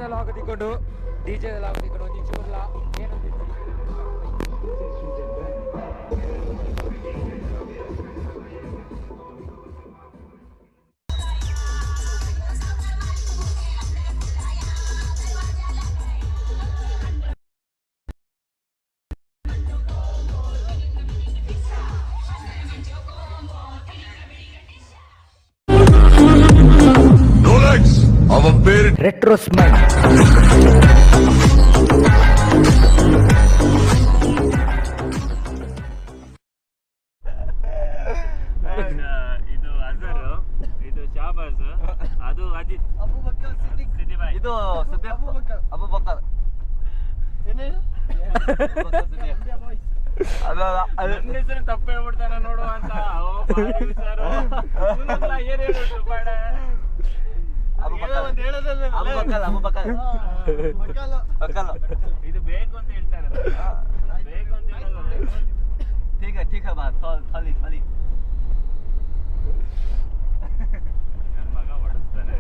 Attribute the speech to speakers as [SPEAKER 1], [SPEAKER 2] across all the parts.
[SPEAKER 1] ದ log ತಿಕ್ಕೊಂಡು DJ ದ log ತಿಕ್ಕೊಂಡು ಒಂಜಿ ಚೂರ್ಲ ಏನಂತಿತ್ತು
[SPEAKER 2] Retro Smile.
[SPEAKER 3] ಇದು ಅಜರ್, ಇದು ಶಾಬಾಜ್, ಅದು ಅಜಿತ್, ಸಿದ್ದಿಬಾಯ್.
[SPEAKER 4] ಇದು ಅಬು ಬಕರ್.
[SPEAKER 3] ನನ್ನ ಹೆಸರು ತಪ್ಪು ಹೇಳ್ಬಿಡ್ತಾನ ನೋಡು ಅಂತ. ಓ, ಭಾರಿ ಹುಷಾರು. ಇವನಲ್ಲ ಏನ್ ಹೇಳ್ಬಿಟ್ರು ಬೇಡ.
[SPEAKER 4] Abu Bakr, Abu Bakr, buccal.
[SPEAKER 3] ಇದು ಬೇಕು ಅಂತ ಹೇಳ್ತಾರೆ, ಬೇಕು ಅಂತ ಹೇಳೋದು.
[SPEAKER 4] ठीक है ठीक है बात ಥಾಲಿ ಥಾಲಿ.
[SPEAKER 3] ನನ್ ಮಗ ಹೊಡೆಸ್ತಾನೆ.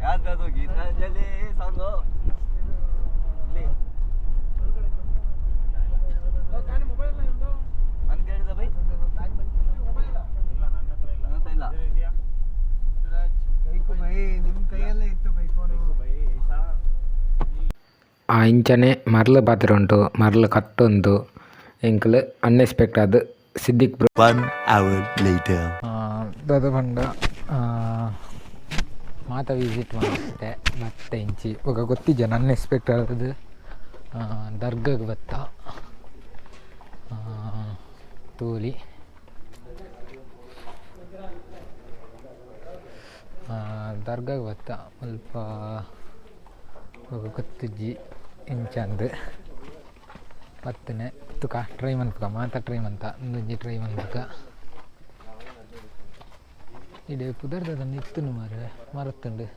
[SPEAKER 4] ಯಾವ್ದದು ಗೀತಾಂಜಲಿ ಸಾಂಗು? ನನ್ ಕೇಳಿದ ಬೈ.
[SPEAKER 3] ಇಲ್ಲ, ನನ್ನ ಹತ್ರ ಇಲ್ಲ.
[SPEAKER 4] ನನ್ನ ಹತ್ರ ಇಲ್ಲ.
[SPEAKER 3] ಇದ್ರಲ್ಲಿ ಇದೆಯಾ?
[SPEAKER 1] ಆ ಇಂಚನೆ ಮರ್ಲು ಪಾತ್ರ ಉಂಟು, ಮರ್ಲು ಕಟ್ಟೊಂದು ಎಂಕುಲು ಅನ್ಎಕ್ಸ್ಪೆಕ್ಟ್ ಅದು ಸಿದ್ದಿಕ್ ಬ್ರೋ.
[SPEAKER 5] 1 hour later.
[SPEAKER 1] ದಾದ ಪಂಡ ಮಾತ ವಿಸಿಟ್ ಮಾಡ್ತೆ ಬತ್ತೆ ಇಂಚಿ ಬೊಕ ಗೊತ್ತಿಜ್ಜ ಅನ್ಎಕ್ಸ್ಪೆಕ್ಟ್ ಆದದ್ದು ದರ್ಗಗ್ ಬತ್ತ ತೂಲಿ ದರ್ಗಾಗ್ ಬತ್ತ ಮುಲ್ಪ ಬೊಕ ಗೊತ್ತಿಜ್ಜಿ ಇಂಚಂದ್ ಬತ್ತನೆ ತುಕ ಟ್ರೈ ಮನ್ಪುಗ ಮಾತ ಟ್ರೈ ಮಂತ ಉಂದೊಂಜಿ ಟ್ರೈ ಮನ್ಪುಗ ಇಡೆ ಪುದರ್ದ ಇತ್ತುಂಡು ಮಾರ್ರೆ ಮರತ್ತುಂಡು.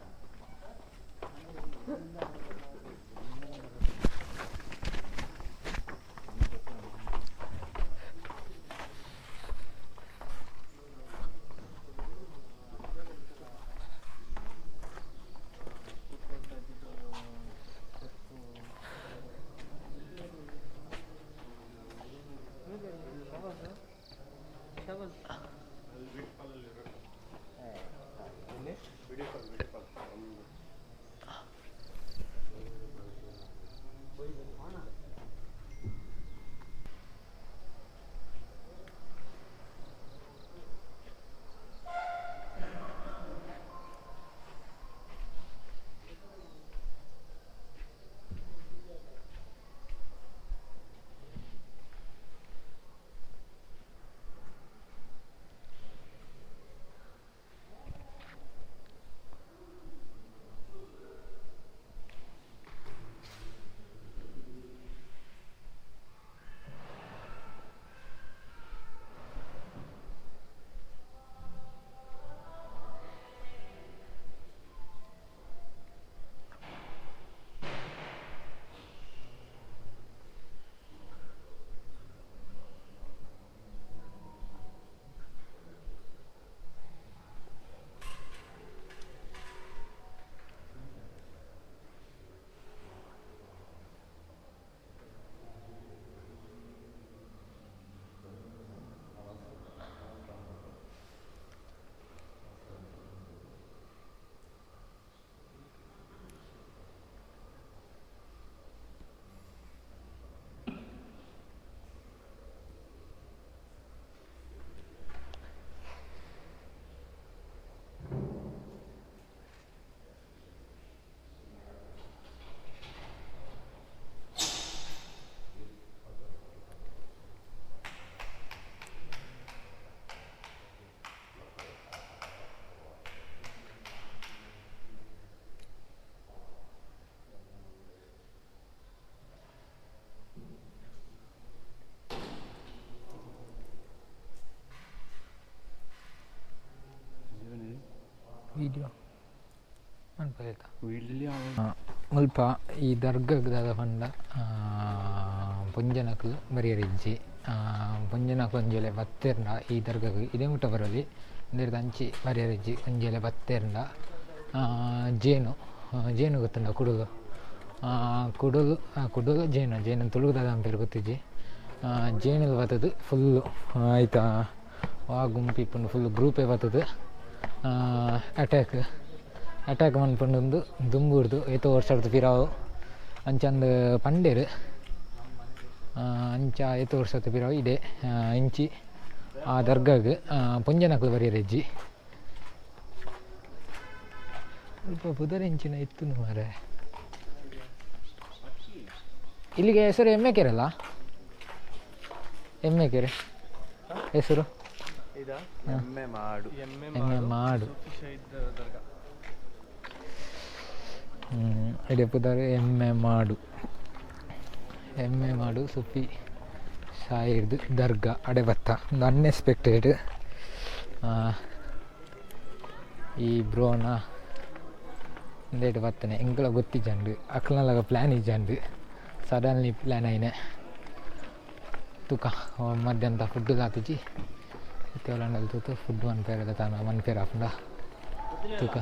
[SPEAKER 1] ವಿಡಿಯೋ ಮನ್ಪುಲೆತ ಮುಲ್ಪ ಈ ದರ್ಗಾಗ್ ದಾದ ಪಂಡ ಪೊಂಜನಕುಲು ಬರಿಯರಿಜ್ಜಿ. ಪೊಂಜನಕುಲು ಒಂಜೊಲೆ ಬತ್ತೆರ್ಂಡ ಈ ದರ್ಗಾಗ್ ಇದೇ ಮುಟ್ಟ ಬರೊಲಿ. ಉಂದೆರ್ದ್ ಅಂಚಿ ಬರಿಯರಿಜ್ಜಿ. ಒಂಜೊಲೆ ಬತ್ತೆರ್ಂಡ ಜೇನು ಜೇನು ಗೊತ್ತುಂಡ ಕುಡುಲು ಕುಡಲು ಕುಡಲು ಜೇನು ಜೇನು ತುಳುದಾದ ಪೇರು ಗೊತ್ತಿಜ್ಜಿ ಜೇನುಲು ಬತ್ತದು ಫುಲ್ಲು ಆಯ್ತಾ ಆ ಗುಂಪು ಇಪ್ಪುಂಡು ಫುಲ್ ಗ್ರೂಪೇ ಬತ್ತದು ಅಟ್ಯಾಕ್ ಅಟ್ಯಾಕ್ ಮನ್ಪುಂಡು ದುಂಬುಡ್ದು ಏತೋ ವರ್ಷಡ್ದು ಪಿರಾವು ಅಂಚಂದು ಪಂಡೇರು ಅಂಚ ಏತೋ ವರ್ಷದ ಪಿರಾವು ಇದೆ ಇಂಚಿ ಆ ದರ್ಗಾಗ್ ಪೊಂಜನಕ್ಲು ಬರಿಯರೆ ಇಜ್ಜಿ ಸ್ವಲ್ಪ ಪುದರ್ ಇಂಚಿನ ಇತ್ತು ಮಾರೆ. ಇಲ್ಲಿಗೆ ಹೆಸರು ಎಮ್ಮೆಕೆರೆ ಅಲ್ಲ? ಎಮ್ಮೆಕೆರೆ ಹೆಸರು
[SPEAKER 4] ಎಮ್ಮೆ ಮಾಡು.
[SPEAKER 1] ಎಮ್ಮೆ ಮಾಡು. ಇಡೆ ಪುದರ್ ಎಮ್ಮೆ ಮಾಡು. ಎಮ್ಮೆ ಮಾಡು ಸುಫಿ ಸಾಹಿರ್ದು ದರ್ಗಾ ಅಡೆ ಬತ್ತ ಒಂದು ಅನ್ಎಕ್ಸ್ಪೆಕ್ಟೆಡ್. ಈ ಬ್ರೋನ ಇಂದೇಟ್ ಬತ್ತನೆ ಎಂಕಲ ಗೊತ್ತಿಜ್ಜಂಡು ಅಕ್ಲನಲಾಗ ಪ್ಲ್ಯಾನ್ ಇಜ್ಜಂಡು ಸಡನ್ಲಿ ಪ್ಲ್ಯಾನ್ ಆಯ್ನೆ ತುಕ ಮಧ್ಯಾಹ್ನದ ಫುಡ್ ದಾತಿಜಿ ಇತ್ತೆ ತೂತು ಫುಡ್ ಮನ್ಪೇರ ತಾನ ಮನ್ಪೇರ ಆಪುಂಡ ತುಕ.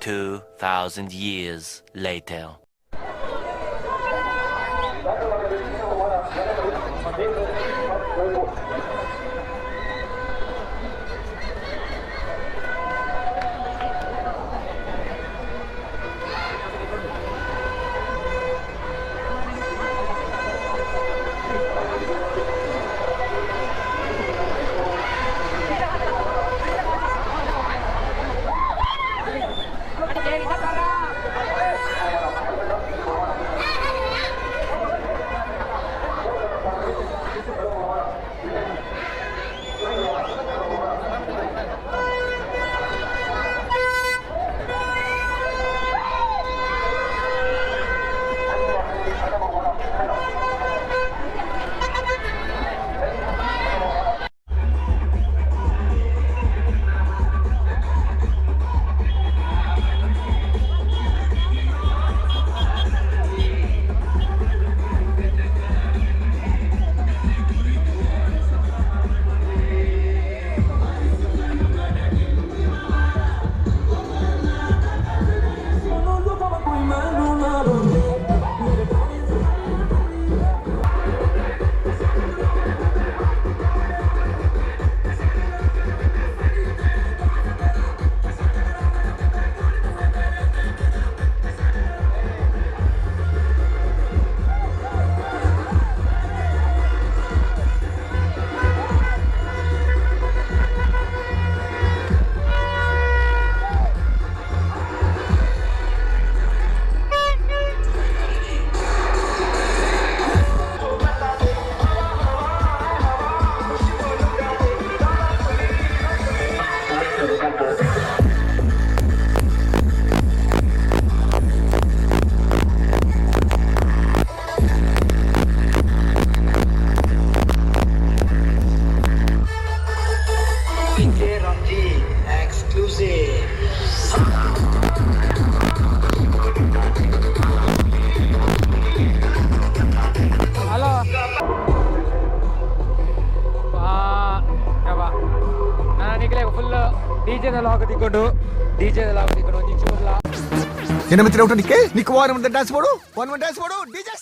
[SPEAKER 5] 2,000 years later. Hello ನಾನು ನಿಗಲೆ ಫುಲ್ ಡಿಜೆದ ಲಾಗ್ ತಿಕ್ಕೊಂಡು ಡಿಜೆದ ಲಾಗ್ ತಿಕ್ಕೊಂಡು ಒಂಜಿ ಚೂರ್ಲ
[SPEAKER 2] ಏನ ಮಿತ್ರ ಊಟ ನಿಕ್ಕೆ ನಿಕ್ ವಾರ ಮುಂದೆ ಡ್ಯಾನ್ಸ್ ಮಾಡು ಒನ್ ಒನ್ ಡ್ಯಾನ್ಸ್ ಮಾಡು DJ.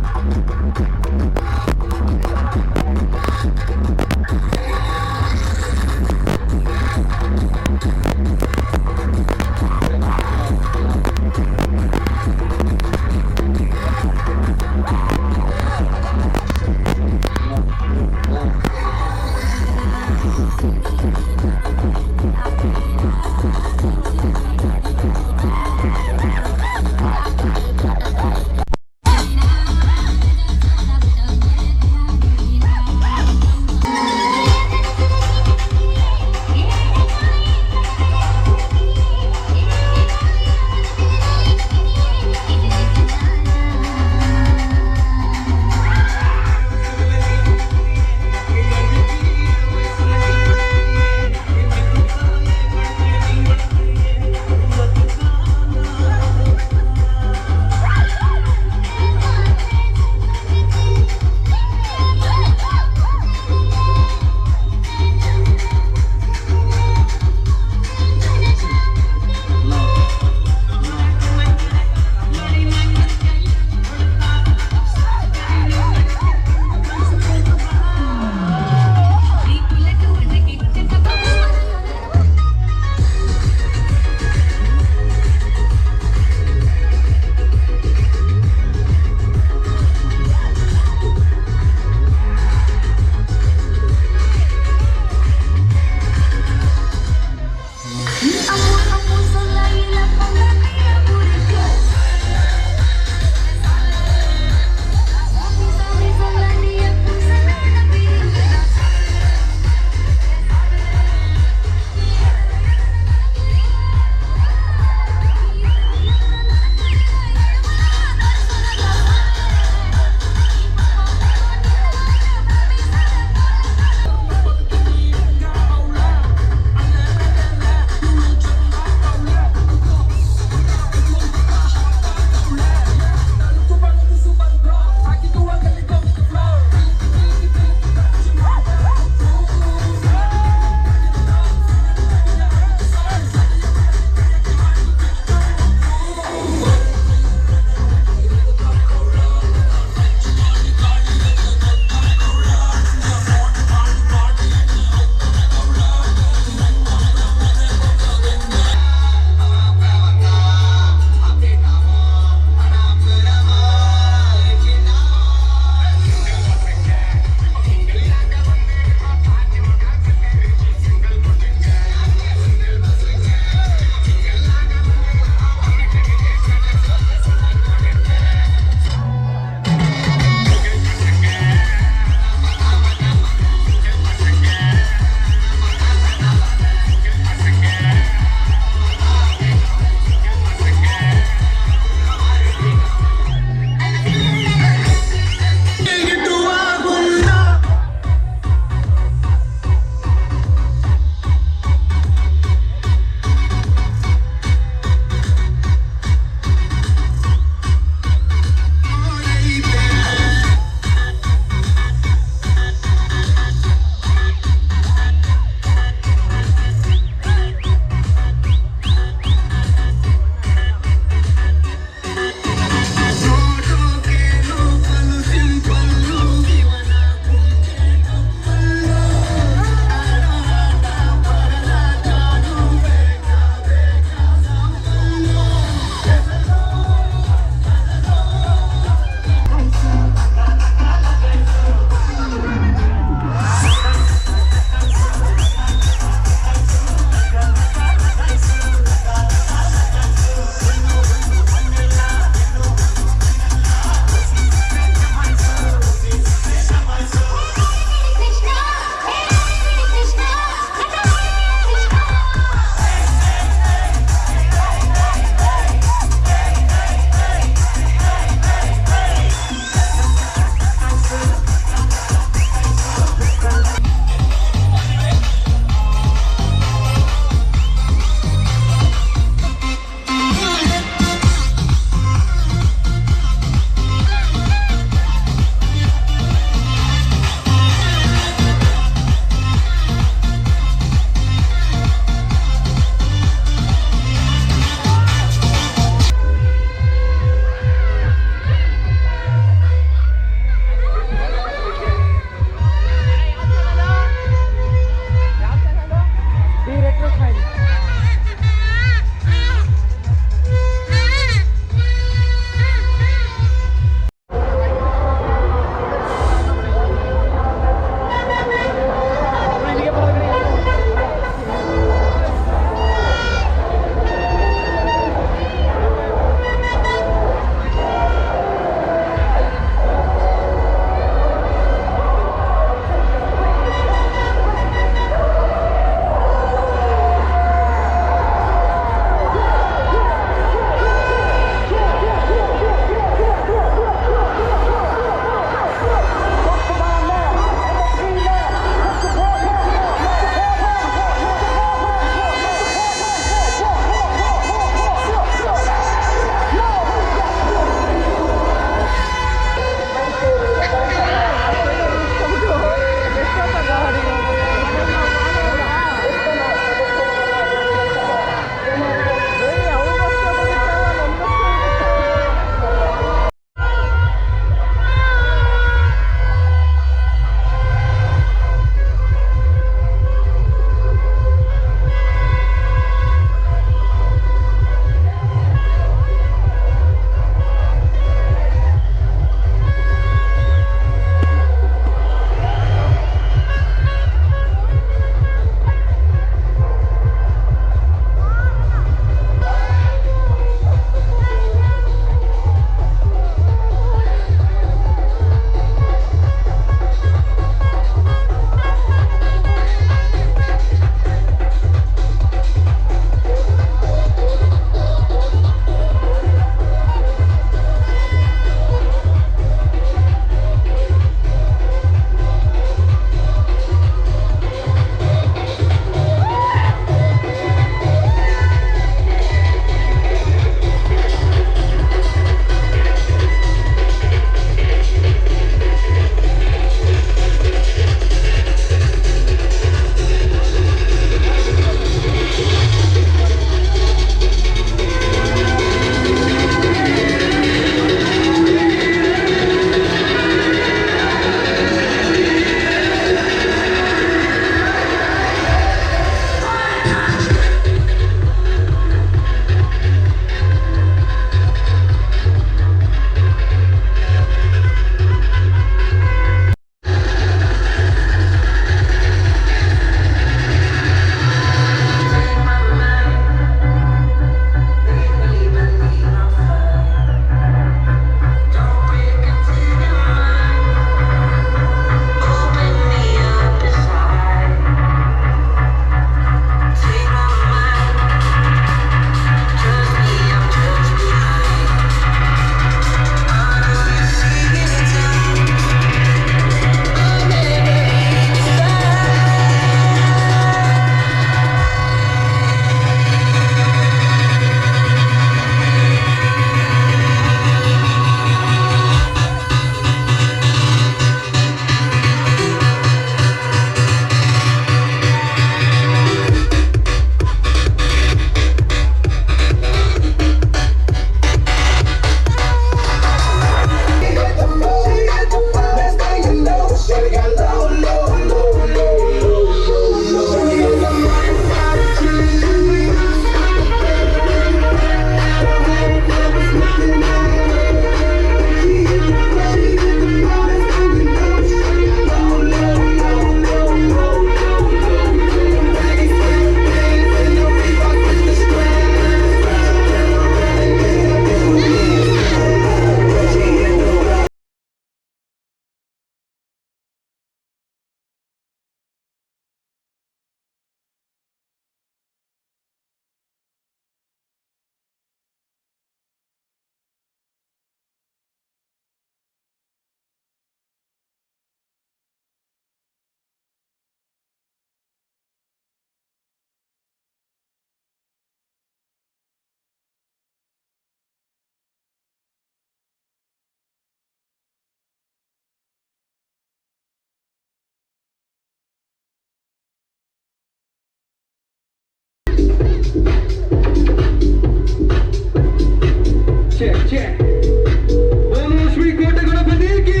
[SPEAKER 6] Check, check. Bolo Shri Kota Ganapati ki.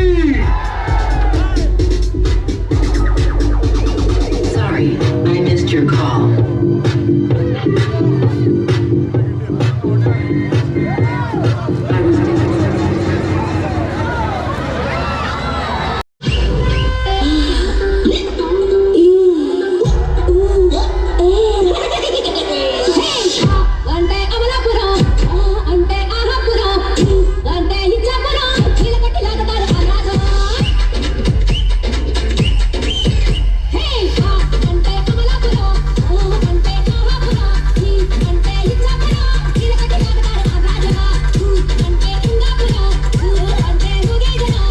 [SPEAKER 7] Sorry, I missed your call. I was busy.
[SPEAKER 8] అంటే అమలాపురం, అంటే ఆహాపురం, అంటే ఇచ్చాపురం, కీలకట్టి లాగుతారు రాజా. హే, అంటే అమలాపురం, అంటే ఆహాపురం, అంటే ఇచ్చాపురం, కీలకట్టి లాగుతారు రాజా. అంటే ఇంగాపురం, అంటే ఊగేజనం,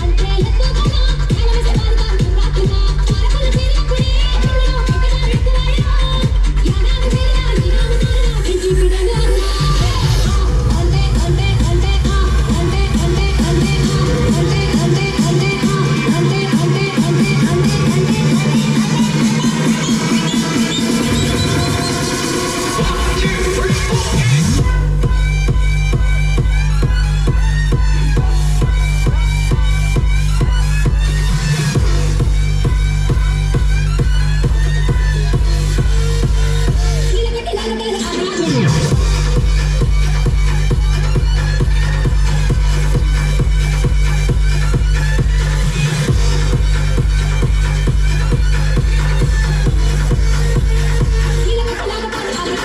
[SPEAKER 8] అంటే ఎత్తుగనం, నెలవస బారుతారు రాతున్నా. అరకులు చేరినప్పుడే కళ్ళు ఎక్కడ ఎక్కువాయో. యానాము చేరినా ఈనాము మారినా పెంచి పిడగా. అంటే అంటే అంటే అంటే అంటే అంటే అంటే అంటే అంటే అంటే అంటే అంటే అంటే అంటే. కీలకట్టి లాగుతారు రాజా. కీలకట్టి లాగుతారు రాజా.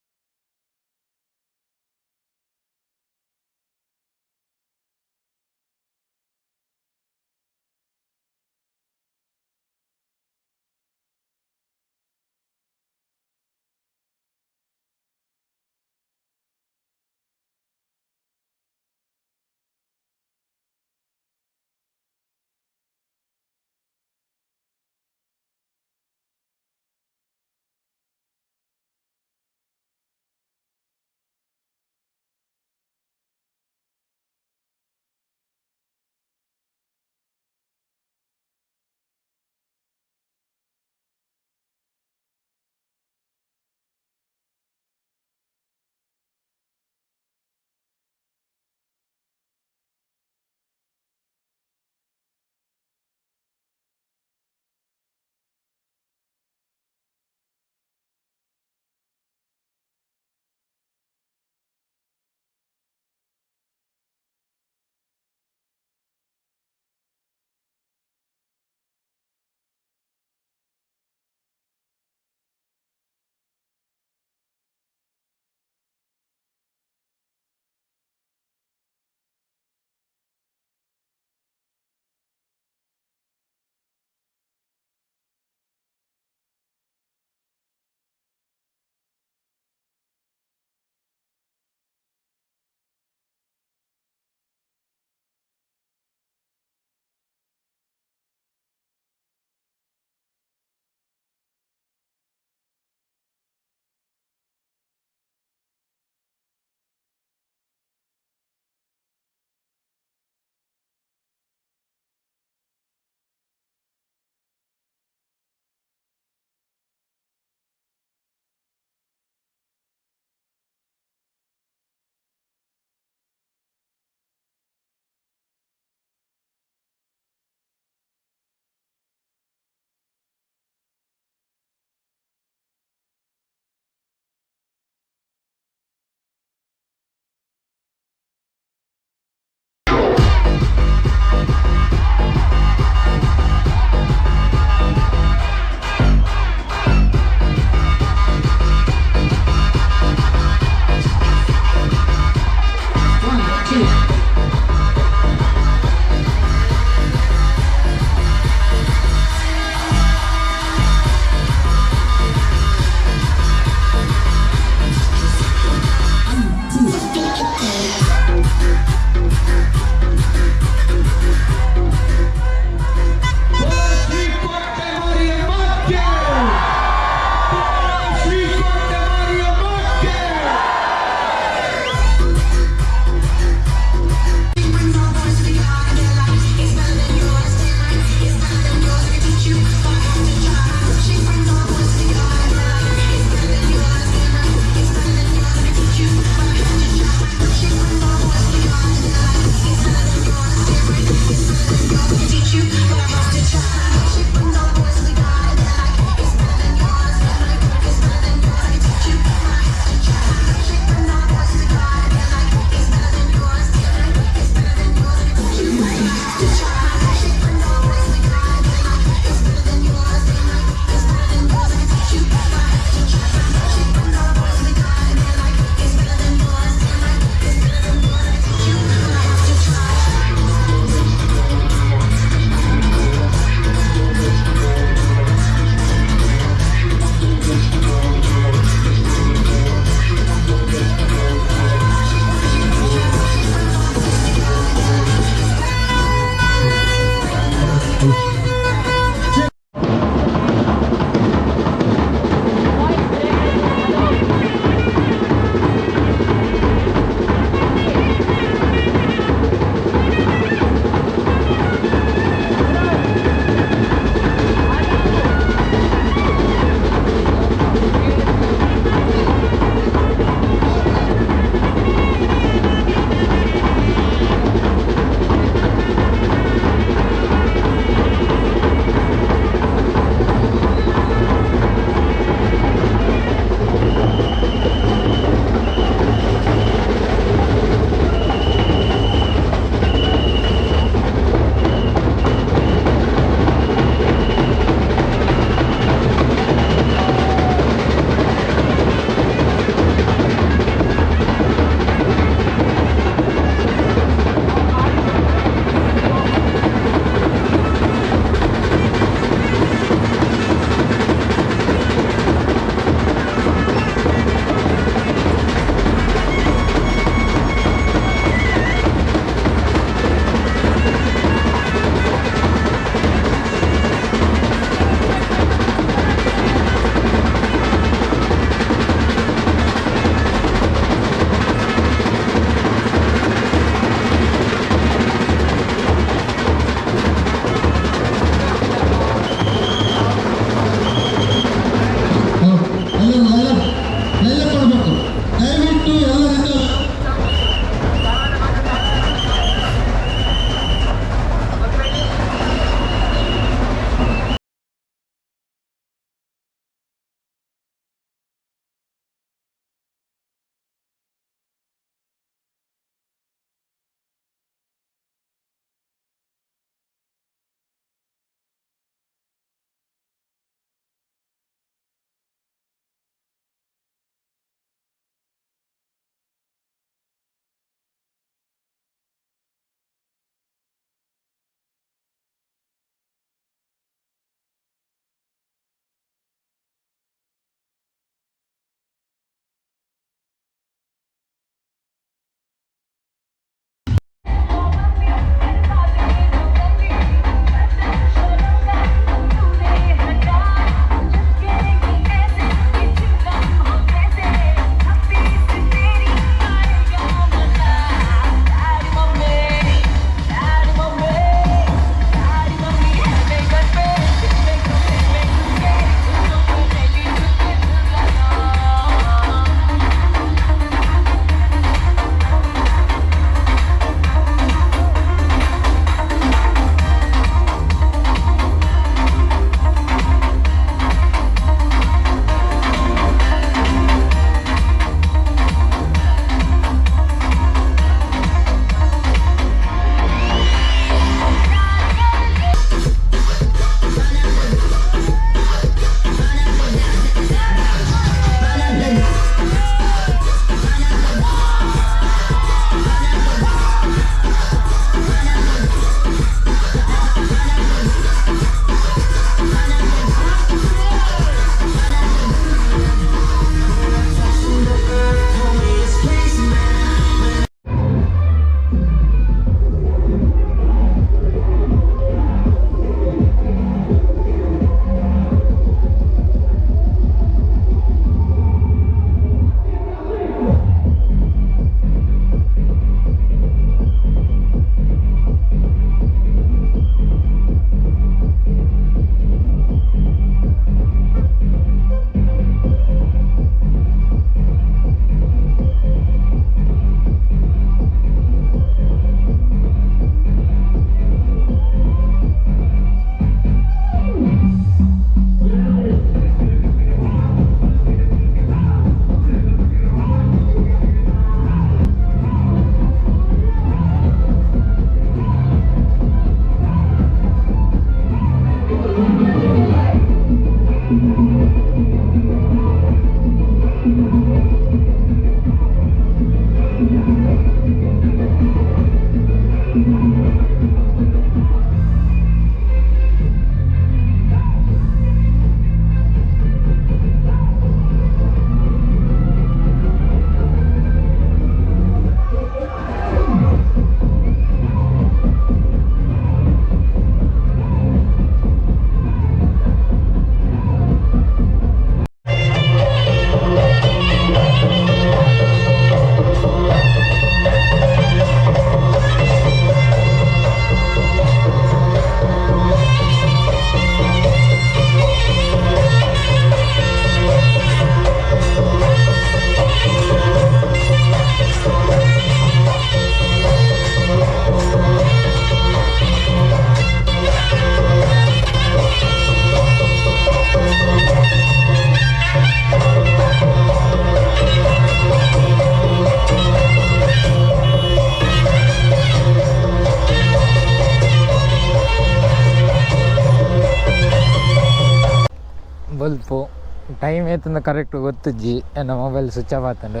[SPEAKER 1] Time ಏತಂದ correct ಗೊತ್ತಿಜ್ಜಿ ಎನ್ನ mobile switch off ಆತಂಡು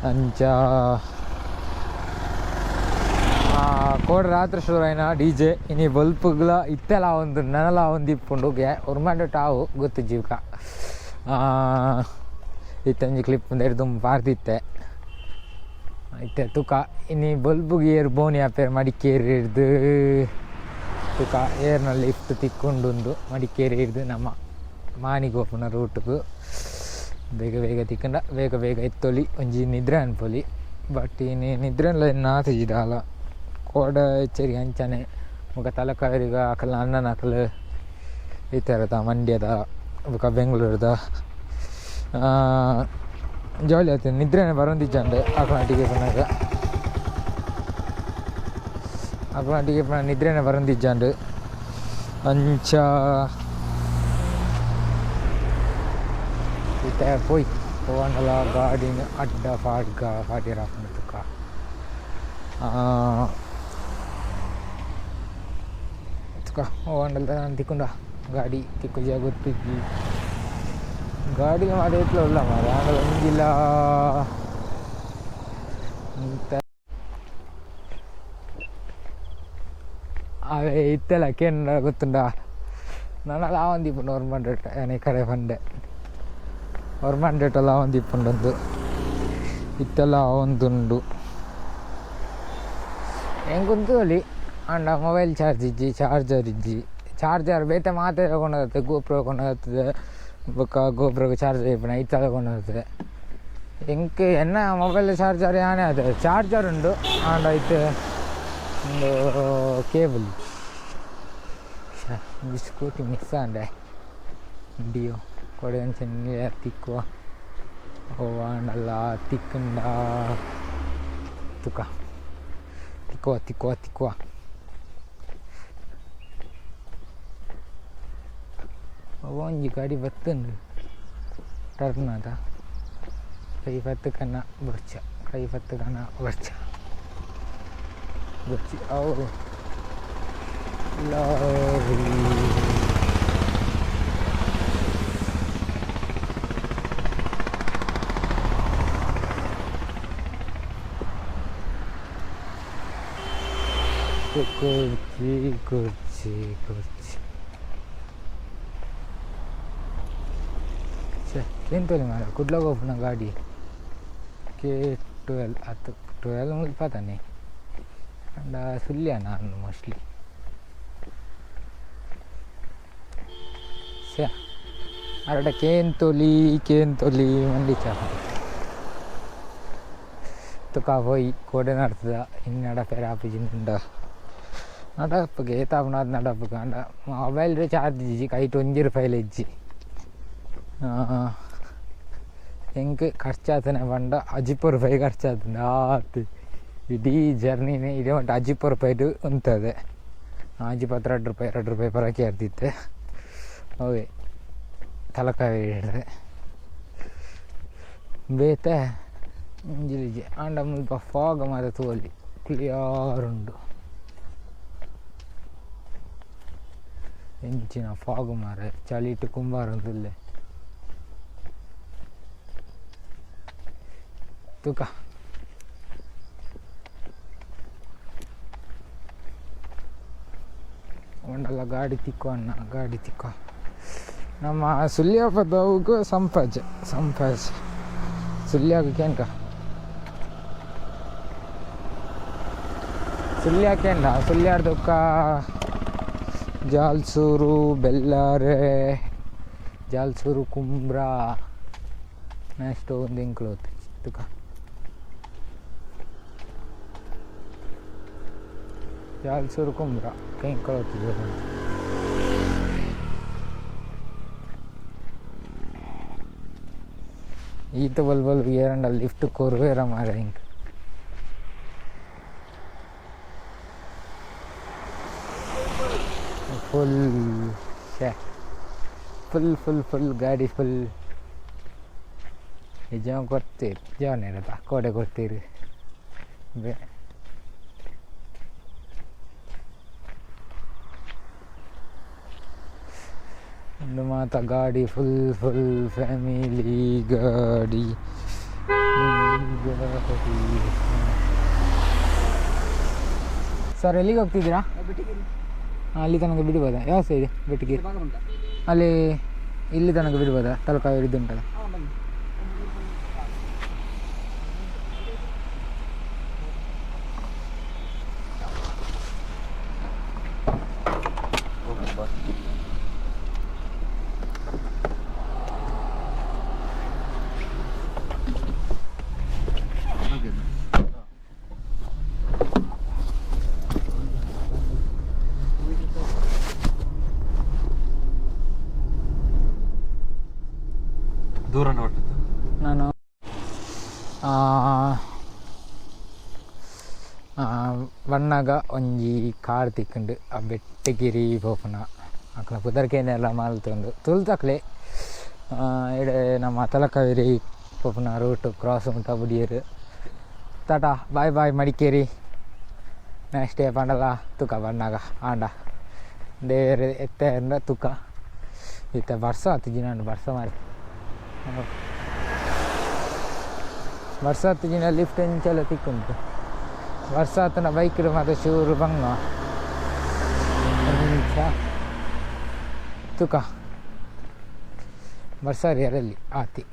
[SPEAKER 1] ಅಂಚ ಕೋಡ ರಾತ್ರಿ ಶುರು ಆಯ್ನ ಡಿ ಜೆ ಇನಿ ಬಲ್ಪುಗ್ಲ ಇತ್ತೆಲ ಒಂದು ನನಲ ಒಂದು ಇಪ್ಪುಂಡು ಒರ್ಮಾಂಡ ಟಾವು ಗೊತ್ತು ಜೀವಕ ಇತ್ತೊಂಜಿ ಕ್ಲಿಪ್ ದುಂಬು ಪಾರ್ದಿತ್ತೆ ಇತ್ತೆ ತುಕ ಇನಿ ಬಲ್ಬುಗ್ ಏರ್ ಬೋನಿ ಆಪೇರ್ ಮಡಿಕೇರಿ ಹಿಡ್ದು ತುಕ ಏರ್ನ ಲಿಫ್ಟ್ ತಿಕ್ಕೊಂಡುಂದು ಮಡಿಕೇರಿ ಹಿಡ್ದು ನಮ್ಮ ಮಾನಿಗೆ ಹೋಪುನ ರೂಟ್ಗು ಬೇಗ ಬೇಗ ತಿಕ್ಕಂಡ ಬೇಗ ಬೇಗ ಎತ್ತೊಲಿ ಒಂಜಿ ನಿದ್ರೆ ಅನ್ಪೊಲಿ ಬಟ್ ಇನಿ ನಿದ್ರೆ ನಾತಿಜಿದಾಲ ಕೋಡ ಎಚ್ಚರಿಗೆ ಅಂಚನೆ ಬೊಕ ತಲಕಾವೇರಿಗ ಅಕಲ್ನ ಅಣ್ಣನ ಅಕಲ್ ಈ ಥರದ ಮಂಡ್ಯದ ಬೊಕ ಬೆಂಗಳೂರದ ಜಾಲಿ ಆಯ್ತು ನಿದ್ರೆನೆ ಬರೋಂದಿಜ್ಜಂಡೆ ಅಕಲ್ನೊಟ್ಟಿಗೆ ಪನ್ನಗ ಅಕಲ್ನೊಟ್ಟಿಗೆ ಪನ್ನ ನಿದ್ರೆನೆ ಬರೋಂದಿಜ್ಜಂಡು ಅಂಚ ಇತ್ತೆ ಪೋಯ್ ಪೋವಂಡಲ ಗಾಡಿನ ಅಡ್ಡ ಫಾಡ್ಗ ಫಾಟಿಯರ ತುಕ್ಕ ತುಕ್ಕ ಪೋವಂಡಲ ತಿಕ್ಕೊಂಡ ಗಾಡಿ ತಿಕ್ಕು ಗೊತ್ತಿದ್ದಿ ಗಾಡಿ ಮಾದೇತ್ಲ ಉಲ್ಲ ಮಾರ್ರೆ ಆಂಡಲ ಒಂಜಿಲ ಅವೇ ಇತ್ತೆಲ ಕೇಂದ್ರ ಗೊತ್ತುಂಡ ನನಲ ಆವಂದಿಪ್ಪುಂಡು ಒರ್ಮಂಡೆಟ್ ಏನೇ ಕಡೆ ಪಂಡೆ ಒರ್ಮಂಡೆಟಲ ಆವಂದಿಪ್ಪುಂಡೊಂದು ಇತ್ತೆಲ ಆವೊಂದುಂಡು ಎಂಕುಂತೊಲಿ ಆಂಡ ಮೊಬೈಲ್ ಚಾರ್ಜ್ ಇಜ್ಜಿ ಚಾರ್ಜರ್ ಇಜ್ಜಿ ಚಾರ್ಜರ್ ಬೇತೆ ಮಾತೆ ಕೊಂಡೋಗುತ್ತೆ ಗೋಪ್ರೋ ಕೊಂಡೋಗ್ತದೆ ಬೊಕ್ಕ ಗೋಪ್ರೋಗೆ ಚಾರ್ಜರ್ ಇಪ್ಪುನ ಐತಲ ಕೊಂಡೋಗ್ತದೆ ಎಂಕ್ ಎನ್ನ ಮೊಬೈಲ್ ಚಾರ್ಜರ್ ಯಾನೇ ಅದೇ ಚಾರ್ಜರ್ ಉಂಡು ಆಂಡ ಐತೆ ಒಂದು ಕೇಬಲ್ ಒಂಜಿ ಸ್ಕೂಟಿ ಮಿಸ್ ಆಂಡೆ ಡಿಯೋ ಕೊಡೆ ಅಂಚನೆ ತಿಕ್ಕುವ ಓ ಆಂಡಲ ತಿಕ್ಕುಂಡ ತುಕ ತಿಕ್ಕುವ ತಿಕ್ಕುವ ತಿಕ್ಕುವ ಒಂಜಿ ಗಾಡಿ ಬತ್ತುಂಡು ಟರ್ನ್ ಆತ ಕೈ ಪತ್ತು ಕನ್ನ ಬೊರ್ಚ ಕೈ ಪತ್ತು ಕನ್ನ ಬೊರ್ಚ ಬೊರ್ಚಿ ಅವು ಲಾರಿ ಕುರ್ಚಿ ಕುರ್ಚಿ ಕುರ್ಚಿ ಛೇ ಎಂತೊಲಿ ಮಾರ ಕುಡ್ಲಗ ಹೋಪುನ ಗಾಡಿ K12 ಅತ್ತು 12 ಮುಲ್ಪ ತಾನೆ ಅಂಡ ಸುಳ್ಯ ನಾನು ಮೋಸ್ಟ್ಲಿ ಛೇ ಅರಡ ಕೇಂತೊಲಿ ಕೇಂತೊಲಿ ಮಂಡಿ ಚಾ ತುಕ ಪೋಯಿ ಕೋಡೆ ನಡ್ತದ ಇನ್ನು ನಡಪೇರ ಆಪುಜಿಂಡ ನಡಪ್ಪಗೆ ಏತಾಪುನ ನಡಪ್ಪಗೆ ಅಂಡ ಮೊಬೈಲ್ ಚಾರ್ಜ್ ಇಜ್ಜಿ ಕೈಟ್ ಒಂಜಿ ರೂಪಾಯಿಲ ಇಜ್ಜಿ ಎಂಕ್ ಖರ್ಚಾತನೆ ಪಂಡ ಅಜಿಪ ರೂಪಾಯಿ ಖರ್ಚಾತನೆ ಆತ್ ಇಡೀ ಜರ್ನಿನೇ ಇಡೀ ಮಟ್ಟ ಅಜಿಪ ರೂಪಾಯಿದು ಉಂತದೆ ಅಜಿಪತ್ತು 2 ರೂಪಾಯಿ 2 ರೂಪಾಯಿ ಪರಕ್ಕೆ ಇರ್ತಿತ್ತೆ ಅವೇ ತಲಕಾವೇರಿ ಹಿಡ್ದೆ ಬೇತೆ ಒಂಜಿಲಿಜಿ ಆಂಡ ಮುಲ್ಪ ಫಾಗ್ ಮಾತ ತೂವೊಲಿ ಕ್ಲಿಯರ್ ಉಂಡು ಎಂಚಿನ ಫಾಗ್ ಮಾರೆ ಚಳಿಟ್ ಕುಂಬಾರೊಂದುಲ್ಲೆ ತುಕ ಉಂಡಲ್ಲ ಗಾಡಿ ತಿಕ್ಕೋ ಅಣ್ಣ ಗಾಡಿ ತಿಕ್ಕೋ ನಮ್ಮ ಸುಳ್ಯ ಪದವುಗು ಸಂಪಾಜೆ ಸಂಪಾಜೆ ಸುಳ್ಯಾಗ ಕೇನ್ಕ ಸುಳ್ಯ ಕೇಂಡ ಸುಳ್ಯಾರ್ದೊಕ್ಕ ಜಾಲ್ಸೂರು ಬೆಳ್ಳಾರೆ ಜಾಲ್ಸೂರು ಕುಂಬ್ರಾ ನೆಕ್ಸ್ಟ್ ಒಂದು ಎಂಕ್ಲು ತುಕ ಜಾಲ್ಸೂರು ಕುಂಬ್ರಾ ಎಂಕ್ಲು ಈತ ಬಲ್ ಬಲ್ ಏರಂಡ ಲಿಫ್ಟ್ ಕೊರ್ವೇರ ಮಾರ ಇಂಕ್ ಫುಲ್ ಶೇ full full full ಗಾಡಿ ಫುಲ್ ನಿಜ ಕೊಡ್ತೀರಿ ಜವನ ಇರತ್ತ ಕೋಡೆ ಕೊಡ್ತೀರಿ ಬೆ ಉಂದು ಮಾತ ಗಾಡಿ full full family ಗಾಡಿ ಗಾಡಿ. ಸರ್, ಎಲ್ಲಿಗೆ ಹೋಗ್ತಿದ್ದೀರಾ? ಅಲ್ಲಿ ತನಕ ಬಿಡ್ಬೋದಾ? ಯಾವ ಸೈಡ್ ಬೆಟ್ಟಗಿರಿ? ಅಲ್ಲಿ ಇಲ್ಲಿ ತನಕ ಬಿಡ್ಬೋದಾ? ತಲಕಾವೇರಿ ಇದುಂಟಲ್ಲ.
[SPEAKER 3] ದೂರ ನೋಡ್ತಿತ್ತು.
[SPEAKER 1] ನಾನು ಬನ್ನಗ ಒಂಜಿ ಕಾರ್ ತಿಕ್ಕುಂಡು. ಆ ಬೆಟ್ಟಗಿರಿ ಪೋಪುನ ಅಕ್ಲ ಪುದರ್ಕೇನೆಲ್ಲ ಮಾಲ್ತೊಂದು ತುಲ್ತಕ್ಲೆ ಇಡೆ ನಮ್ಮ ತಲಕಾವೇರಿ ಪೋಪುನ ರೂಟ್ ಕ್ರಾಸ್ ಉಂಟ ಬುಡಿಯರು. Tata, bye bye Madikeri. Next day ಪಂಡಲ ತುಕ ಬನ್ನಾಗ ಆಂಡ ದೇವೆರ್ ಎತ್ತೆ ತುಕ. ಇತ್ತೆ ಬರ್ಸ ಆತಿಜಿ ನಾನು ಬರ್ಸ ಮಾರಿ ಬರ್ಸಾತ್ ಜಿನ ಲಿಫ್ಟ್ ಎಂಚಲ ತಿಕ್ಕುಂಟು. ಬರ್ಸಾತನ ಬೈಕ್ ಮಾತ ಚೂರು ಬಂಗ ಅಂಚ ತುಕ ಬರ್ಸಾರಿ ಅರಲ್ಲಿ ಆತಿ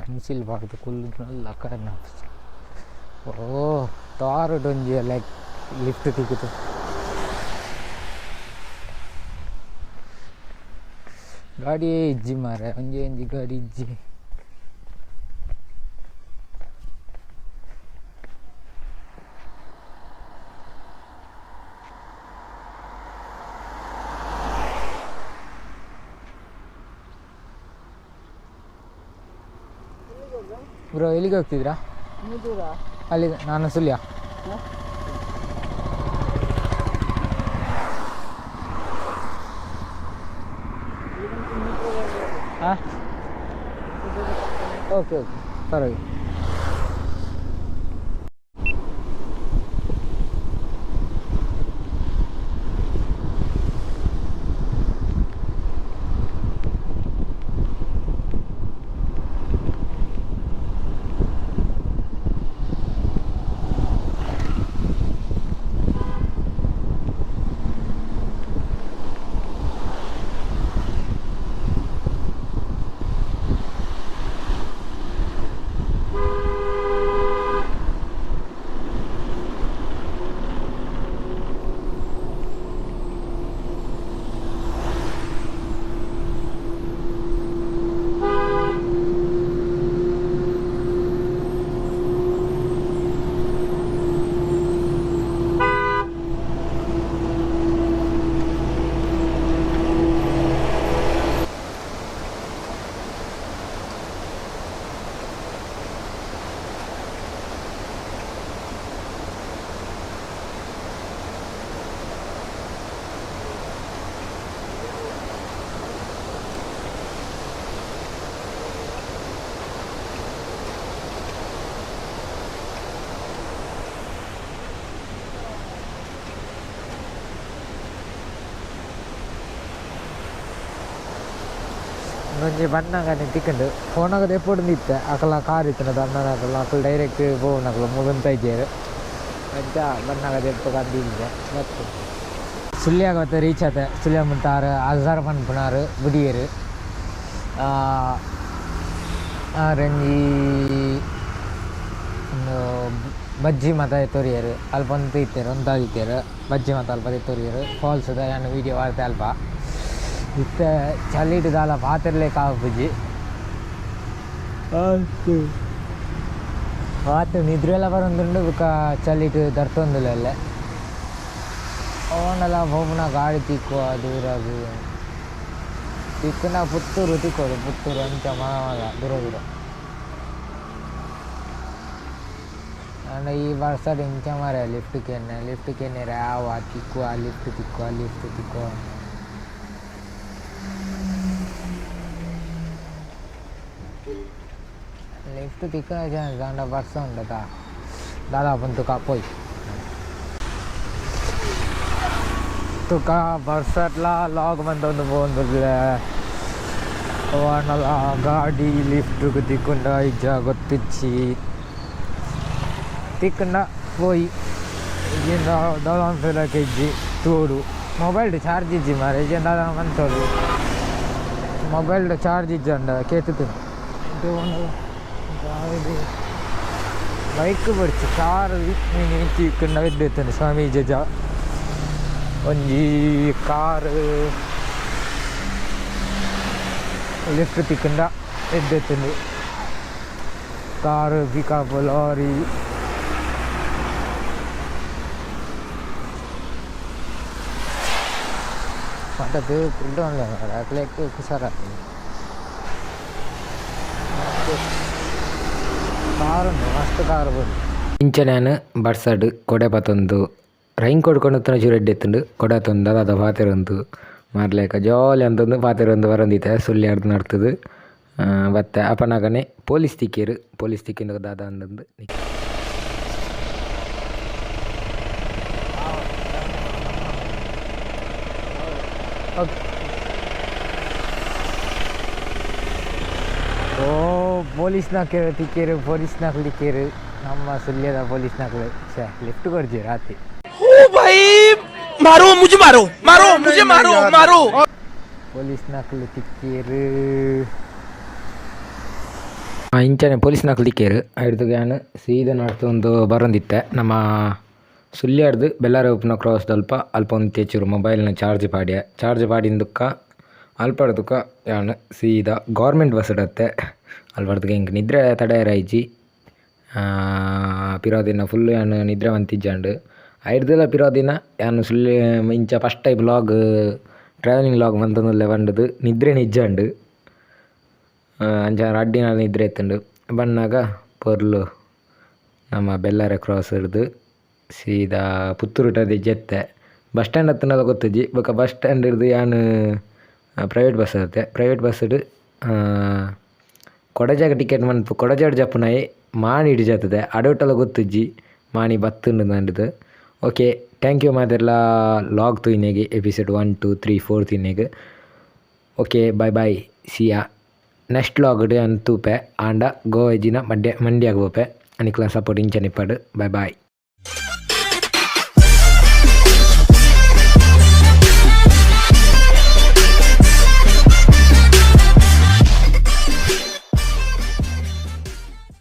[SPEAKER 1] ಅಂಚಿಲ್ ಬಾರ್ದು ಕುಲ್ಲು ಕಾರಣ. ಓ ತಾರುಡೊಂಜಿ ಲೈಕ್ ಲಿಫ್ಟ್ ತಿಕ್ಕಿತು. ಗಾಡಿ ಇಜ್ಜಿ ಮಾರೆ, ಒಂಜಿ ಒಂಜಿ ಗಾಡಿ ಇಜ್ಜಿ. ಬ್ರೋ, ಎಲ್ಲಿಗೆ ಹೋಗ್ತಿದ್ದೀರಾ? ಅಲ್ಲಿ ನಾನು ಸುಳ್ಯ. ಹಾಂ, ಓಕೆ ಓಕೆ, ಪರವಾಗಿಲ್ಲ. ಒಂಜಿ ಬನ್ನಗನೆ ತಿಕ್ಕುಂಡು. ಫೋನಾಗ ಎಪ್ಪೊಡು ಇತ್ತೆ ಅಕಲ್ನ ಕಾರ್ ಇತ್ತುಂಡ ಅಣ್ಣನ ಅಕಲ್ನ ಅಕುಲು ಡೈರೆಕ್ಟ್ ಪೋವುನಕುಲು ಮುಗುಂತ ಇಜ್ಜೆರ್. ಅಂಚ ಬನ್ನಗ ದೆಪ್ಪು ಕಂದಿದ್ದೆ ಬತ್ತು ಸುಳ್ಯಾಗ ಬತ್ತ ರೀಚ್ ಆತೆ. ಸುಳ್ಯ ಮುಟ್ಟಾರು ಅಜಾರ್ ಪನ್ಪುನಾರು ಬುಡಿಯೆರ್. ಆರೆಂಜಿ ಉಂದು ಬಜ್ಜಿ ಮಾತ ತೋರಿಯೆರ್. ಅಲ್ಪ ಒಂತೆ ಇತ್ತೆರ್, ಒಂತಾದಿತ್ತೆರ್. ಬಜ್ಜಿ ಮಾತ ಅಲ್ಪ ತೋರಿಯೆರ್. ಫಾಲ್ಸ್ದ ಯಾನ್ ವೀಡಿಯೋ ಪಾಡ್ತೆ ಅಲ್ಪ. ಇತ್ತೆ ಚಳಿಟ್ ದಾಲ ಪಾತೆರ್ಲೆಕ ಆಪುಜಿ. ಆತು ಆತು ನಿದ್ರೆಲ ಬರೊಂದುಂಡು. ಬೊಕ ಚಳಿಟ್ ದರ್ತೊಂದುಲ್ಲೆ. ಓಂಡಲ ಪೋಪುನ ಗಾಡಿ ತಿಕ್ಕುವ ದೂರಗ್ ತಿಕ್ಕುನ ಪುತ್ತೂರು ತಿಕ್ಕೊಡು. ಪುತ್ತೂರು ಅಂಚ ಮಲ್ಲ ಮಲ್ಲ ದೂರ ದೂರ. ಆಂಡ ಈ ಬರ್ಸಡ್ ಎಂಚ ಮಾರ್ರೆ ಲಿಫ್ಟ್ ಕೇನ್ನೆ ಲಿಫ್ಟ್ ಕೇನ್ಯೆರೆ ಆವ ತಿಕ್ಕುವ ಲಿಫ್ಟ್ ತಿಕ್ಕುವ ಲಿಫ್ಟ್ ತಿಕ್ಕುವ. ಲಿಫ್ಟ್ ತಿಕ್ಕುನ ಚಾನ್ಸ್ ಆಂಡ ಬರ್ಸ ಉಂಡತ ದಾದ ಪಂತುಕ ಪೋಯ್. ತುಕ ಬರ್ಸಟ್ಲ ಲಾಗ್ ಮಂತೊಂದು ಪೋವೊಂದುಲ್ಲೆ. ಒವಾಂಡಲ ಗಾಡಿ ಲಿಫ್ಟ್ ತಿಕ್ಕುಂಡ ಇಜ್ಜ ಗೊತ್ತಿಜ್ಜಿ. ತಿಕ್ಕುಂಡ ಪೋಯಿ, ಇಜ್ಜಿಂಡ ದಾದ ಮನ್ಪುಲೆಕ ಇಜ್ಜಿ. ತೂವೊಡು. ಮೊಬೈಲ್ಡ್ ಚಾರ್ಜ್ ಇಜ್ಜಿ ಮಾರ್ರೆ, ಇಜ್ಜಿಂಡ ದಾದ ಮನ್ತೊಡು. ಮೊಬೈಲ್ಡ್ ಚಾರ್ಜ್ ಇಜ್ಜಂಡ ಕೇತುದು. ಬೈಕ್ ಬೊಡ್ಚಿ, ಕಾರ್ ಮಿನಿ ತಿಕ್ಕುಂಡ ಎಡ್ಡೆ ಇತ್ತುಂಡು. ಸ್ವಾಮೀಜಿ ಜ ಒಂಜಿ ಕಾರ್ ಲಿಫ್ಟ್ ತಿಕ್ಕುಂಡ ಎಡ್ಡೆ ಇತ್ತುಂಡು. ಕಾರ್, ಪಿಕಪ್, ಲಾರಿ ಮಾತ ಪೇಪರ್ ಅಕ್ಲೆಗ್ ಹುಷಾರಾಪುಂಡು. ಕಾರ್ ಉಂಡು, ಮಸ್ತ್ ಕಾರ್ ಬೋಡು.
[SPEAKER 5] ಇಂಚ ಯಾನ್ ಬರ್ಸಡ್ ಕೊಡೆ ಪತೊಂದು ರೈನ್ ಕೋಟ್ ಕೊನೊತುನ ಚೂರು ಎಡ್ಡೆ ಇತ್ತುಂಡು. ಕೊಡೆ ಪತೊಂದು ದಾದ ಪಾತೆರೊಂದು ಮಾರ್ಲೆಕ ಜಾಲಿ ಅಂತೊಂದು ಪಾತೆರೊಂದು ಬರೊಂದಿತ್ತೆ. ಸುಳ್ಯಾರ್ದ್ ನಡ್ತುದು ಬತ್ತೆ. ಅಪನಗನೆ ಪೊಲೀಸ್ ತಿಕ್ಕಿಯೆರ್. ಪೊಲೀಸ್ ತಿಕ್ಕಿನಗ ದಾದ ಅಂದಂದು.
[SPEAKER 1] ಓಕೆ. ಓ ಪೊಲೀಸ್ನಕ್ಲು ತಿಕ್ಕಿಯೆರ್, ಪೊಲೀಸ್ನಕ್ಲು ತಿಕ್ಕಿಯೆರ್. ನಮ್ಮ ಸುಳ್ಯದ ಪೊಲೀಸ್ನಕ್ಲು. ಛೇ, ಲಿಫ್ಟ್ ಕೊರ್ಜೆರ್ ಆತೆ.
[SPEAKER 3] ಭಾई, मारो मुझे, मारो मारो मुझे, मारो मारो.
[SPEAKER 1] ಪೊಲೀಸ್ನಕ್ಲು ತಿಕ್ಕಿಯೆರ್.
[SPEAKER 5] ಇಂಚನೆ ಪೊಲೀಸ್ನಕ್ಲು ತಿಕ್ಕಿಯೆರ್. ಐಡ್ದ್ ಯಾನ್ ಸೀದಾ ನಡ್ತೊಂದು ಬರೊಂದಿತ್ತೆ. ನಮ್ಮ ಸುಳ್ಯಾರ್ದ್ ಬೆಳ್ಳಾರೆ ಉಪ್ಪುನ ಕ್ರಾಸ್ ದಲ್ಪ ಅಲ್ಪ ಉಂತಿಯೆ ಚೂರು ಮೊಬೈಲ್ನ ಚಾರ್ಜ್ ಪಾಡ್ಯೆ. ಚಾರ್ಜ್ ಪಾಡಿನ ಬೊಕ್ಕ ಅಲ್ಪರ್ದ್ ಯಾನ್ ಸೀದಾ ಗೌರ್ಮೆಂಟ್ ಬಸ್ಡ್ ಬತ್ತೆ. ಅಲ್ಪರ್ದ್ ಎಂಕ್ ನಿದ್ರೆ ತಡೆಯೆರೆ ಆಯಿಜಿ. ಪಿರ ದಿನ ಫುಲ್ ಯಾನ್ ನಿದ್ರೆ ಮಂತಿಜ್ಜಾಂಡ್. ಐಡ್ದಲ ಪಿರ ದಿನ ಯಾನ್ ಸುಳ್ಯ ಇಂಚ first time vlog, travelling vlog ಮಂತೊಂದುಲ್ಲೆ ಪಂಡುದು ನಿದ್ರೆನೆ ಇಜ್ಜಾಂಡ್. ಅಂಚ ರಡ್ಡ್ ದಿನ ನಿದ್ರೆ ಇತ್ತುಂಡು. ಬನ್ನಗ ಪೊರ್ಲು ನಮ್ಮ ಬೆಳ್ಳಾರೆ ಕ್ರಾಸ್ ಡ್ದು ಸೀದಾ ಪುತ್ತೂರು ಜೆತ್ತೆ. ಬಸ್ ಸ್ಟ್ಯಾಂಡ್ ಅತ್ತುಂಡಲ ಗೊತ್ತಿಜ್ಜಿ. ಬೊಕ ಬಸ್ ಸ್ಟ್ಯಾಂಡ್ ಡ್ದು ಯಾನ್ ಪ್ರೈವೇಟ್ ಬಸ್ ಅತ್ತೆ. ಪ್ರೈವೇಟ್ ಬಸ್ಡ್ ಕೊಡಜಾಗ್ ಟಿಕೆಟ್ ಮನ್ಪು ಕೊಡಜಾಡ್ ಜಪ್ಪುನಾಯೆ ಮಾಣಿಡ್ ಜತ್ತದೆ. ಅಡೋಟಲ ಗೊತ್ತಿಜ್ಜಿ ಮಾಣಿ ಬತ್ತುಂಡು ಪಂಡುದು. ಓಕೆ, thank you ಮಾತೆರ್ಲ ಲಾಗ್ ತೂಯಿನೆಗ್. ಎಪಿಸೋಡ್ 1 2 3 4 ತೂಯಿನೆಗ್. Okay, bye bye, see ya. Next vlog ಯಾನ್ ತೂಪೆ. ಆಂಡ ಗೋವಾ ಇಜ್ಜಿನ ಮಂಡ್ಯ ಮಂಡ್ಯಾಗ್ ಪೋಪೆ. ನಿಕ್ಲೆನ ಸಪೋರ್ಟ್ ಇಂಚನೆ ಇಪ್ಪಡ್. Bye bye.